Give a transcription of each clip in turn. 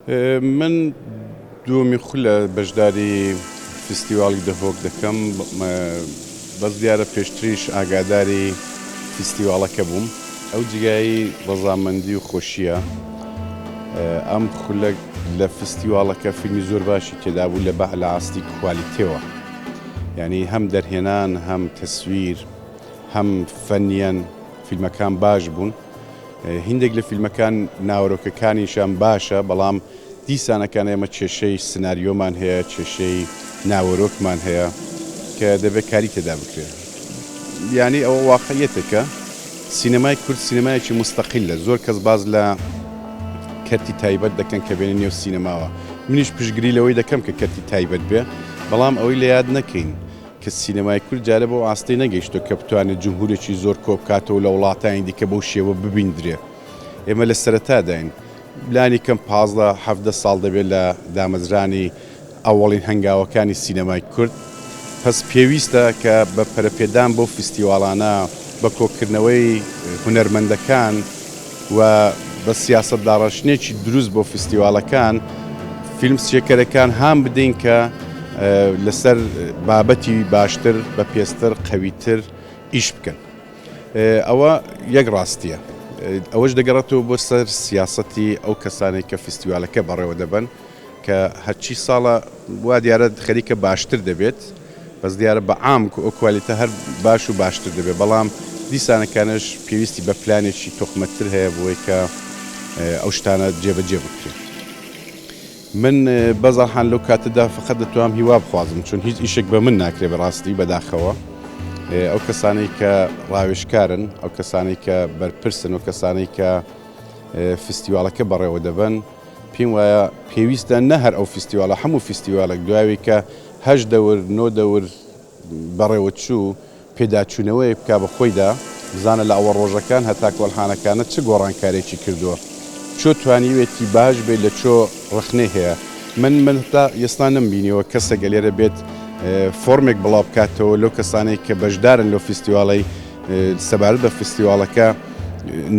من دووەمین خولە بەشداری فیستیواڵی دهۆک دەکەم، بەس دیارە پێشتریش ئاگاداری فیستیواڵەکە بووم. ئەو جێگای ڕەزامەندی و خۆشییە. ئەم خولە لە فیستیواڵەکە فیلمی زۆر باشی تێدا بوو لە لە ئاستی کوالیتێوە، یانی هەم دەرهێنان هەم تەسویر هەم فەنیەن فیلمەکان باش بوون. هیندێک لە فیلمەکان ناوەرۆکەکانیشیان باشە بەڵام دیسانەکان ئێمە کێشەی سناریۆمان هەیە کێشەی ناوەرۆکمان هەیە کە دەبێت کاری تێدا بکرێت یانی ئەوە واقعیەتێکە سینەمای کورد سینەمایەکی مستەقیلە زۆر کەس باز لە کەرتی تایبەت دەکەن کە بێنە نێو سینەماوە منیش پشگری لەوەی دەکەم کە کەرتی تایبەت بێ بەڵام ئەوەی لە یاد نەکەین کە سینەمای کورد جارێ بەو ئاستەی نەگەیشتووە کە بتوانێت جمهورێکی زۆر کۆبکاتەوە لە وڵاتانی دیکە بەو شێوە ببیندرێ. ئێمە لە سەرەتاداین. لانی کەم 15، 17 ساڵ دەبێت لە دامەزرانی ئەوەڵین هەنگاوەکانی سینەمای کورد. پەس پێویستە کە بە پەرەپێدان بەو فیستیواڵانە، بە کۆکردنەوەی هونەرمەندەکان و بە سیاسەت داڕشتنێکی دروست بۆ فیستیواڵەکان، فیلم چێکەرەکان هان بدەین کە لەسەر بابەتی باشتر، بەپێزتر، قەویتر ئیش بکەن. ئەوە یەک ڕاستییە. ئەوەش دەگەڕێتەوە بۆ سەر سیاسەتی ئەو کەسانەی کە فیستیوالەکە بەڕێوە دەبەن کە هەرچی ساڵە وا دیارە خەریکە باشتر دەبێت، بەس دیارە بە عام ئەو کوالیتە هەر باش و باشتر دەبێت، بەڵام دیسانەکانش پێویستی بە پلانێکی تۆکمەتر هەیە بۆی کە ئەو شتانە جێبەجێ بکرێن. من بەزەرحان لەو کاتەدا فقط دەتوانم هیوا بخوازم چون هیچ ئیشێک بە من ناکرێ بەڕاستی بەداخەوە ئەو کەسانەی کە ڕاوێژکارن ئەو کەسانەی کە بەرپرسن و کەسانەی کە فستیواڵەکە بەڕێوە دەبەن پێم وایە پێویستە نە هەر ئەو فستیواڵە هەموو فستیواڵێک دوایەوەی کە هەشت دەور نۆ دەور بەڕێوەچوو پێداچوونەوەیەک بکا بە خۆیدا، بزانە لە ئەوە ڕۆژەکان هەتا کۆلحانەکانە چ گۆڕانکارێکی کردووە، چۆ توانیوێتی باش بێت لە چۆ ڕەخنەی هەیە. من من هەتا ئێستا نەمبینیوە کەسێک ئەلێرە بێت فۆرمێک بڵاو بکاتەوە لەو کەسانەی کە بەشدارن لەو فیستیواڵەی سەبارەت بە فیستیواڵەکە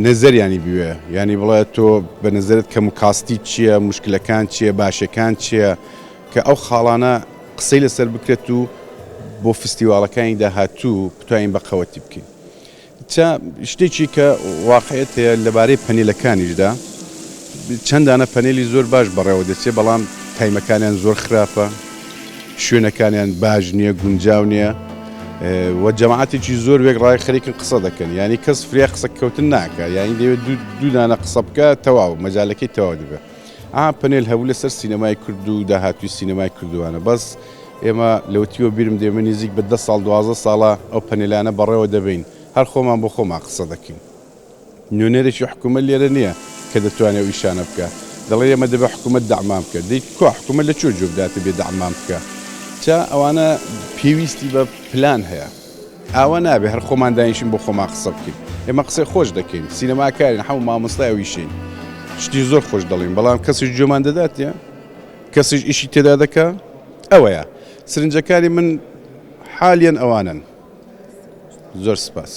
نەزەریانی بوێ، یانی بڵێ تۆ بە نەزەرت کەم و کاستی چییە، موشکلەکان چییە، باشیەکان چییە، کە ئەو خاڵانە قسەی لەسەر بکرێت و بۆ فستیواڵەکانی داهاتوو بتوانین بە قەوەتی بکەین. چا شتێکی کە واقعیەت هەیە لەبارەی پەنێلەکانیشدا چەند دانە پەنێلی زۆر باش بەڕێوە دەچێت بەڵام تایمەکانیان زۆر خراپە شوێنەکانیان باش نییە گونجاو نییە و جەماعەتێکی زۆر وێک ڕای خەریکن قسە دەکەن یعنی کەس فریا قسە کەوتن ناکە یعنی دەوێت دوو دانە قسە بکە تەواو مەجالەکەی تەواو دەبێت. ئا پەنێل هەبوو لەسەر سینەمای کورد و داهاتووی سینەمای کوردوانە بەس ئێمە لەوتیوە بیرم دێ من نزیک بە دە ساڵ 12 ساڵە ئەو پەنێلانە بەڕێوە دەبەین هەر خۆمان بۆ خۆمان قسە دەکەین نوێنەرێکی حکوومەت لێرە نییە کە دەتوانێت ئەو ئیشانە بکە دەڵێ ئێمە دەبێ حکوومەت دەعمان بکە دەی کوا حکوومەت لە کوێ جوێ بداتێ بێ دەعمان بکە چا ئەوانە پێویستی بە پلان هەیە. ئاوا نابێ هەر خۆمان دانیشین بۆ خۆمان قسە بکەین ئێمە قسەی خۆش دەکەین سینەماکارین حەو مامۆستای ئەو ئیشەین شتی زۆر خۆش دەڵێین بەڵام کەسیش گوێمان دەداتێ کەسیش ئیشی تێدا دەکا ئەوەیە سرنجەکانی من حالیەن ئەوانن زۆر سپاس.